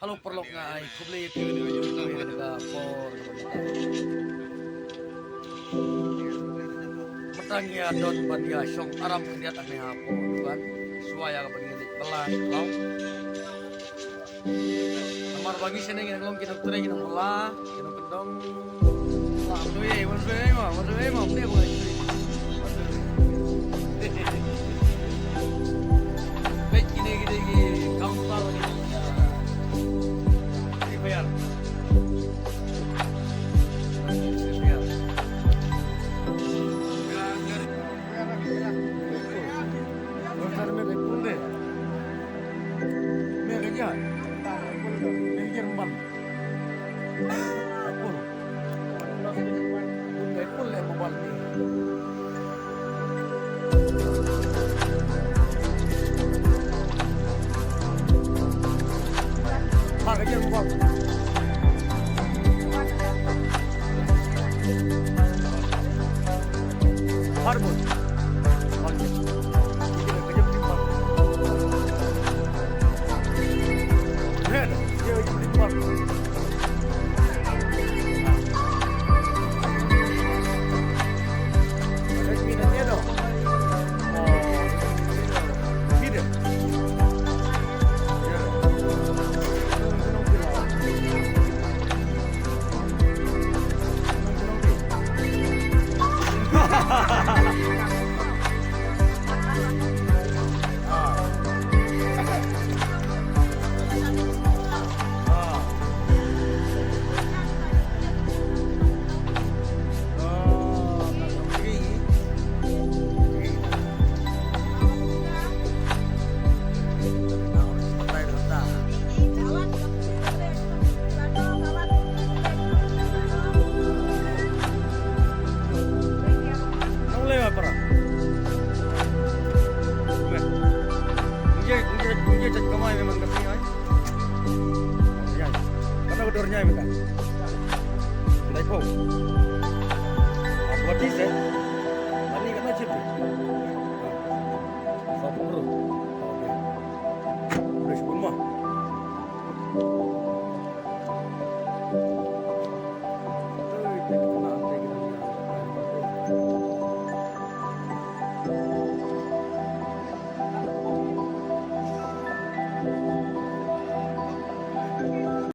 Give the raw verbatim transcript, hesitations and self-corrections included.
Hello paralok, nga ai khublei ïa phi ïa ka por. Mynta ngi ïa don ban ïa shong aram khyndiat hangne hapoh dukan. Shuwa ïa ka ban ïa leit bylla sha ka law. Namar ba ngi shane ngi nang long ki nongtrei, ki nongbylla, ki nongkyndong. Wah, tu ye, wan tu ye, ma, wan tu ye, ma, tu ye, ma. Leit kine, kine ki counter ni. Free Fire. Free Fire. Counter में Red Bull दे। मैं क्या? Red Bull दे, मैं क्या, Red Bull। Kata ka dor nyai mynta. Dai pho.